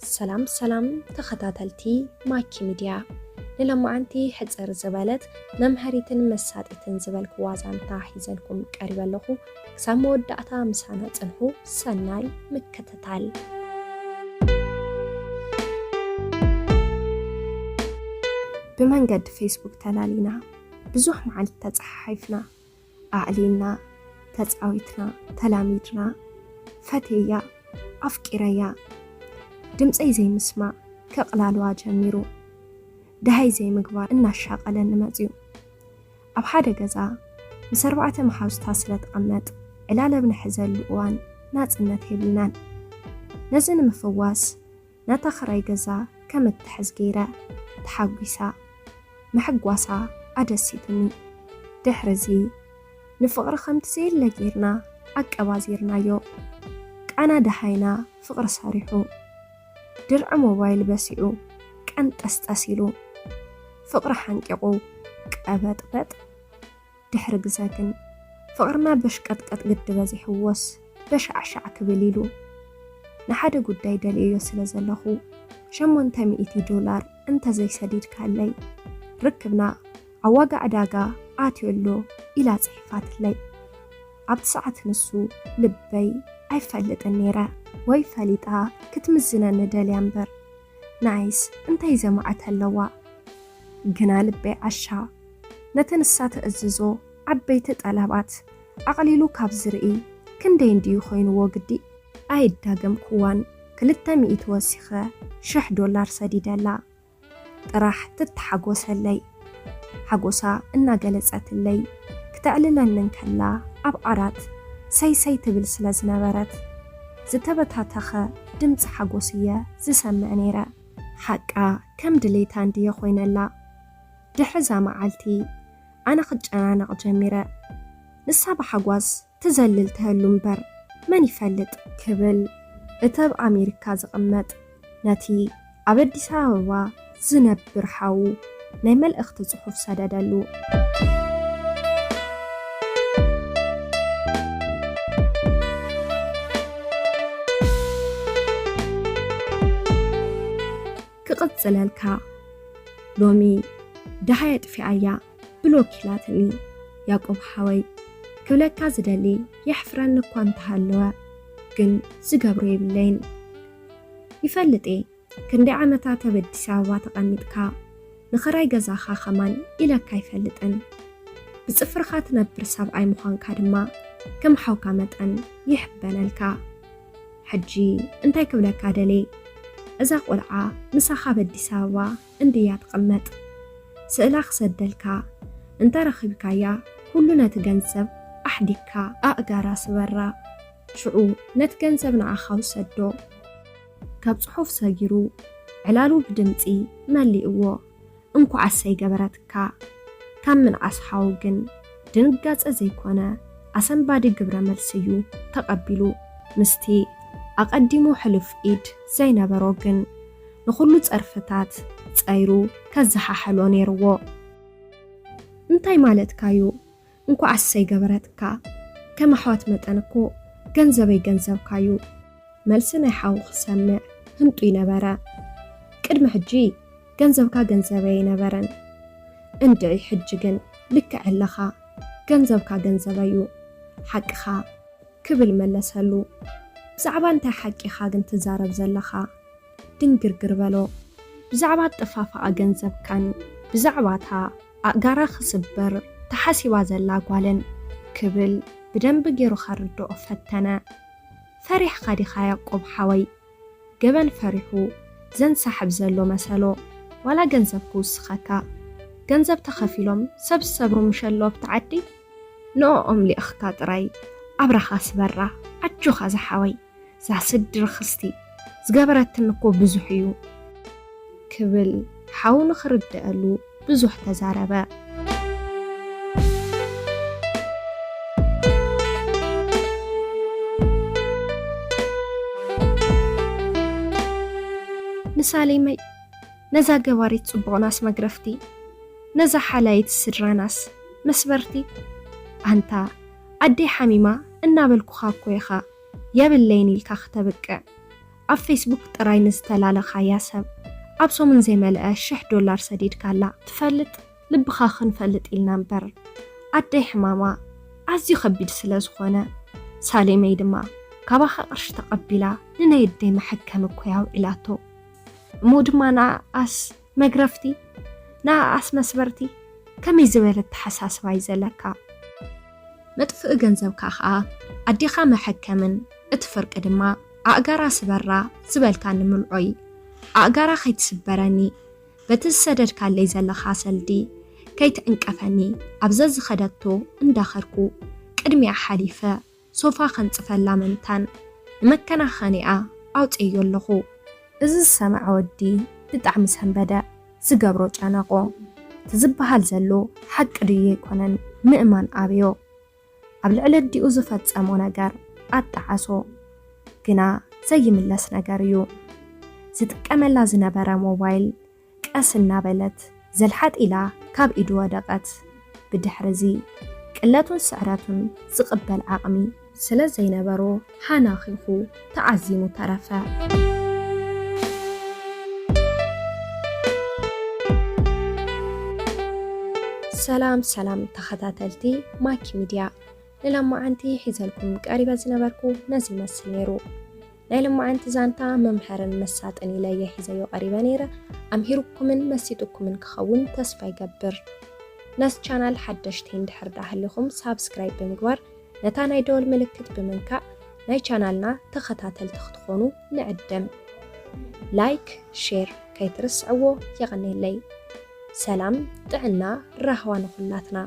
ሰላም ሰላም ተኸታተልቲ ማኪ ሚድያ፣ ንሎማዓንቲ ሕጽር ዝበለት መምሃሪትን መሳጢትን ዝበልክዋ ዛንታ ሒዘልኩም ቀሪበ ኣለኹ። ክሳብ መወዳእታ ምሳና ጽንሑ። ሰናይ ምክትታል። ብመንገዲ ፌስቡክ ተላሊና፣ ብዙሕ መዓልቲ ተጸሓሒፍና፣ ኣዕሊልና፣ ተጻዊትና፣ ተላሚድና፣ ፈትየያ፣ ኣፍቂረያ፣ ድምጸይ ዘይምስማዕ ከቕላልዋ ጀሚሩ። ደሃይ ዘይምግባር እናሻቐለኒ መጽዩ። ኣብ ሓደ ገዛ ምስ ኣርባዕተ መሓውስታ ስለ ትቕመጥ፣ ዕላል ኣብ ንሕዘሉ እዋን ናጽነት የብልናን። ነዚ ንምፍዋስ፣ ነታ ኽራይ ገዛ ከም እትሕዝ ገይረ ተሓጒሳ። ምሕጓሳ ኣደሲቱኒ። ድሕርዚ ንፍቕሪ ከምቲ ዘየለ ጌርና ኣቀባዚርናዮ። ቃና ደሃይና ፍቕሪ ሰሪሑ። ድርዒ ሞባይል በሲዑ ቀንጠስጠስ ኢሉ። ፍቕሪ ሓንቂቑ ቀበጥበጥ። ድሕሪ ግዘ ግን ፍቕርና በሽቀጥቀጥ ግዲ በዚሕዎስ በሻዕሻዕ ክብል ኢሉ። ንሓደ ጉዳይ ደልየዮ ስለ ዘለኹ ሸሞንተ ሚእቲ ዶላር እንተዘይሰዲድካለይ ርክብና ኣብ ዋጋ ዕዳጋ ኣትዮ ኣሎ ኢላ ጽሒፋትለይ። ኣብቲ ሰዓት ንሱ ልበይ ኣይፈልጥን ነይረ፣ ወይ ፈሊጣ ክትምዝነኒ ደልያ እምበር፣ ንዓይስ እንታይ ዘማዕት ኣለዋ? ግና ልበይ ዓሻ። ነቲ ንሳ ትእዝዞ ዓበይቲ ጠለባት ኣቕሊሉ ካብ ዝርኢ ክንደይ እንድዩ ኮይንዎ ግዲ? ኣይዳገምክዋን፣ ክልተ ሚእቲ ወሲኸ ሽሕ ዶላር ሰዲደላ። ጥራሕ ትተሓጎሰለይ። ሓጎሳ እናገለጸትለይ ክተዕልለኒ እንከላ፣ ኣብ ዓራት ሰይ ሰይ ትብል ስለ ዝነበረት፣ ዝተበታተኸ ድምጺ ሓጎስ እየ ዝሰምዕ ነይረ። ሓቃ ከም ድሌታ እንድየ ኮይነላ። ድሕሪ እዛ መዓልቲ ኣነ ክጨናነቕ ጀሚረ። ንሳ ብሓጓስ ትዘልል ትህሉ እምበር መን ይፈልጥ ክብል፣ እቲ ኣብ ኣሜሪካ ዝቕመጥ ነቲ ኣብ ኣዲስ ኣበባ ዝነብር ሓዉ ናይ መልእኽቲ ጽሑፍ ሰደደሉ። ክቕጽለልካ፣ ሎሚ ደሃይ ኣጥፊኣያ ብሎክ ኢላትኒ። ያቆብ ሓወይ፣ ክብለካ ዝደሊ የሕፍረኒ እኳ እንተሃለወ፣ ግን ዝገብሮ የብለይን። ይፈልጥ እየ፣ ክንደይ ዓመታት ኣብ ኣዲስ ኣበባ ተቐሚጥካ፣ ንኽራይ ገዛኻ ከማን ኢለካ ኣይፈልጥን። ብጽፍርኻ ትነብር ሰብኣይ ምዃንካ ድማ ከም ሓውካ መጠን ይሕበነልካ። ሕጂ እንታይ ክብለካ ደልየ? እዛ ቆልዓ ምሳኻ ኣብ ኣዲስ ኣበባ እንድያ ትቕመጥ። ስእላ ክሰደልካ እንተ ረኺብካያ፣ ኩሉ ነቲ ገንዘብ ኣሕዲግካ ኣእጋራ ስበራ። ሽዑ ነቲ ገንዘብ ንዓኻ ውሰዶ። ካብ ጽሑፍ ሰጊሩ ዕላሉ ብድምጺ መሊእዎ። እንኳዕ ኣሰይ ገበረትካ። ካብ ምንኣስ ሓው ግን ድንጋጸ ዘይኮነ ኣሰንባዲ ግብረ መልሲ እዩ ተቐቢሉ። ምስቲ ኣቐዲሙ ሕሉፍ ኢድ ዘይነበሮ ግን ንኹሉ ጸርፍታት ጸይሩ ከዘሓሕሎ ነይርዎ። እንታይ ማለትካዩ? እንኳዕ ኣሰይ ገበረትካ። ከም ኣሕዋት መጠን እኮ ገንዘበይ ገንዘብካዩ። መልሲ ናይ ሓው ክሰምዕ ህንጡይ ነበረ። ቅድሚ ሕጂ ገንዘብካ ገንዘበይ ኣይነበረን። እንድዒ ሕጂ ግን ልክዕ ኣለኻ። ገንዘብካ ገንዘበዩ። ሓቅኻ ክብል መለሰሉ። ብዛዕባ እንታይ ሓቂኻ ግን ትዛረብ ዘለኻ? ድንግርግር በሎ። ብዛዕባ ኣጠፋፍኣ ገንዘብካን ብዛዕባ እታ ኣእጋራ ክስበር ተሓሲባ ዘላ ጓልን ክብል ብደንቢ ገይሩ ከርድኦ ፈተነ። ፈሪሕኻ ዲኻ ያቆብ ሓወይ? ገበን ፈሪሑ ዘንሳሕብ ዘሎ መሰሎ። ዋላ ገንዘብ ክውስኸካ፣ ገንዘብ ተኸፊሎም ሰብ ዝሰብሩ ምሸሎ ኣብቲ ዓዲ፣ ንኦኦም ልእኽካ ጥራይ ኣብራኻ ስበራ። ኣጆኻ ዝሓወይ። እዛ ስዲ ርኽስቲ ዝገበረትኒ እኮ ብዙሕ እዩ ክብል ሓው ንኽርድኣሉ ብዙሕ ተዛረበ። ንሳሌመይ፣ ነዛ ገባሪት ጽቡቕናስ መግረፍቲ፣ ነዛ ሓላይት ስድራናስ መስበርቲ። ኣንታ ኣደይ ሓሚማ እናበልኩኻ እኮ ኢኻ የብለይን ኢልካ ክተብቅዕ። ኣብ ፌስቡክ ጥራይ ንዝተላለኻያ ሰብ ኣብ ሰሙን ዘይመልአ ሽሕ ዶላር ሰዲድካላ። ትፈልጥ፣ ልብኻ ክንፈልጥ ኢልና እምበር፣ ኣደይ ሕማማ ኣዝዩ ከቢድ ስለ ዝኾነ፣ ሳሌመይ ድማ ካባኻ ቅርሺ ተቐቢላ ንናይ ኣደይ መሐከሚ እኮ እያ ኣውዒላቶ። እሞ ድማ ንኣኣስ መግረፍቲ፣ ንኣኣስ መስበርቲ፣ ከመይ ዝበለ ኣተሓሳስባ እዩ ዘለካ? መጥፍኢ ገንዘብካ ኸኣ ኣዴኻ መሐከምን፣ እቲ ፍርቂ ድማ ኣእጋራ ስበራ ዝበልካኒ ምልዖይ። ኣእጋራ ከይትስበረኒ፣ በቲ ዝሰደድካለይ ዘለኻ ሰልዲ ከይትዕንቀፈኒ፣ ኣብ ዘዝኸደቶ እንዳኸድኩ ቅድሚኣ ሓሊፈ ሶፋ ከንጽፈላ መንታን ንመከናኸኒኣ ኣውጽኤዮ ኣለኹ። እዚ ዝሰምዐ ወዲ ብጣዕሚ ሰንበደ። ዝገብሮ ጨነቆ። እቲ ዝበሃል ዘሎ ሓቂ ድዩ ኣይኮነን ምእማን ኣብዮ። ኣብ ልዕሊ ኣዲኡ ዝፈጸሞ ነገር ኣጣዓሶ። ግና ዘይምለስ ነገር እዩ። ዝጥቀመላ ዝነበረ ሞባይል ቀስ እናበለት ዘልሓጥ ኢላ ካብ ኢዱ ወደቐት። ብድሕሪ እዚ ቅለቱን ስዕረቱን ዝቕበል ዓቕሚ ስለ ዘይነበሮ ሃናኺኹ ተዓዚሙ ተረፈ። ሰላም ሰላም ተኸታተልቲ ማኪ ሚድያ፣ ንሎማዓንቲ ሒዘልኩም ቀሪበ ዝነበርኩ ነዚ ይመስል ነይሩ። ናይ ሎማዓንቲ ዛንታ መምሃርን መሳጥን ኢለ እየ ሒዘዮ ቀሪበ ነይረ። ኣምሂሩኩምን መሲጥኩምን ክኸውን ተስፋ ይገብር። ነዚ ቻናል ሓደሽቲ እንድሕር ደኣ ሃሊኹም ሳብስክራይብ ብምግባር ነታ ናይ ደወል ምልክት ብምንካእ ናይ ቻናልና ተኸታተልቲ ክትኾኑ ንዕድም። ላይክ፣ ሼር ከይትርስዕዎ። የቐኔለይ። ሰላም፣ ጥዕና፣ ራህዋ ንኹላትና።